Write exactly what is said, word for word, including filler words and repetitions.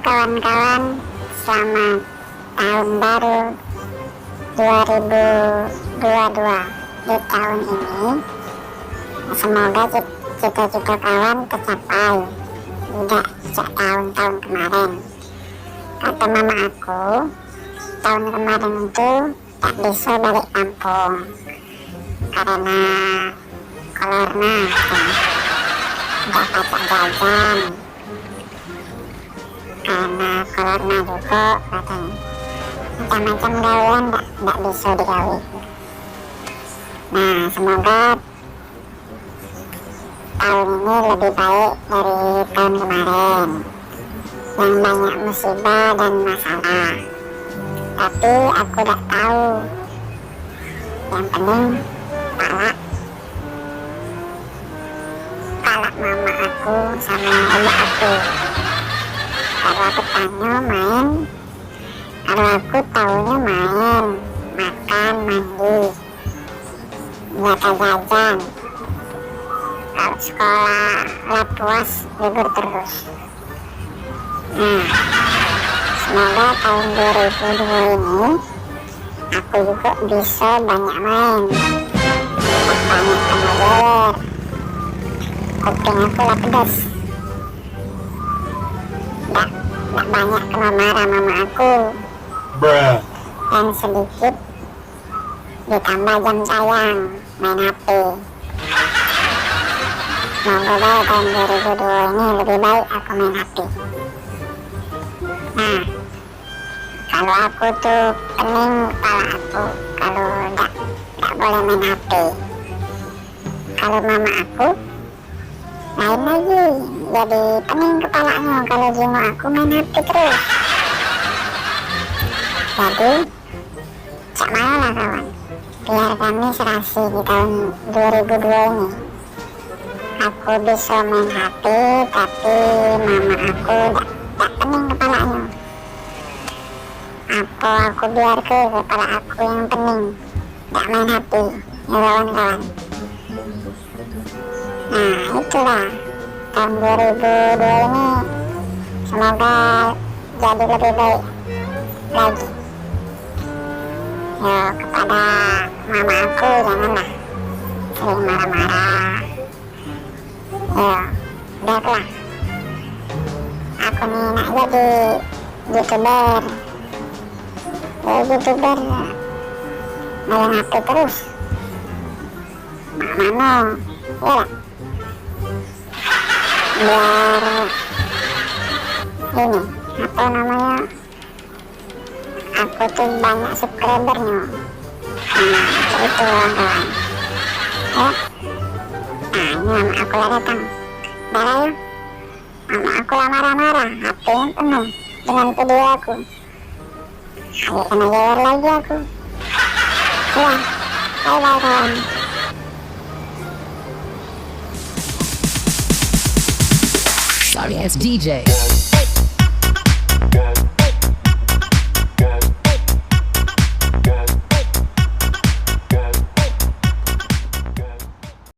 Kawan-kawan, selamat tahun baru dua ribu dua dua. Di tahun ini, semoga cit- cita-cita kawan tercapai, tidak cak tahun-tahun kemarin. Kata mama aku, tahun kemarin itu tak bisa balik kampung karena corona, kan. Dak pacak jajan karena corona juga, katanya. Macam-macam gawean dak, dak bisa digawe. Nah, semoga tahun ini lebih baik dari tahun kemarin yang banyak musibah dan masalah. Tapi aku dak tahu. Yang penting palak, palak mama aku sama umak aku. Kalau aku tanyo main, kalau aku tahunya main, makan, mandi. Nyata jajan. Kalau sekolah lah puas, libur terus. Nah, semoga tahun dua ribu dua ini aku juga bisa banyak main, banyak kena jewer. Kuping aku lah pedas. Dak, dak banyak kena marah mama aku. Dan sedikit ditambah jam sayang main H P. Semoga bae tahun dua ribu dua ini lebih baik aku main H P. Nah, kalau aku tu pening kepala aku kalau dak, dak boleh main H P. Kalau mama aku lain lagi, jadi pening kepalanya kalau jenguk aku main H P terus. Jadi, cak mano lah kawan, biar kami serasi di tahun dua ribu dua ini. Aku bisa main H P, tapi mama aku dak, dak pening kepalanya. Apa aku biar ke kepala aku yang pening, dak main H P, ya kawan-kawan. Nah, itulah tahun dua ribu dua ini, semoga jadi lebih baik lagi. Ya, kepada mama aku janganlah sering marah-marah. Ya, biarlah. Aku ni nak jadi youtuber. Ya, youtuber main H P terus. Mak mano? Ya. Biar ini, apa namanya, aku tu banyak subscribernyo. Nah, cak itu kawan-kawan. Ya. Nah, ini mama aku lah datang. Dah lah, ya. Mama aku lah marah-marah, H P-nyo penuh dengan video aku. Ayo kena jewer lagi aku. Ya, bye bye kawan. Sorry ass D J.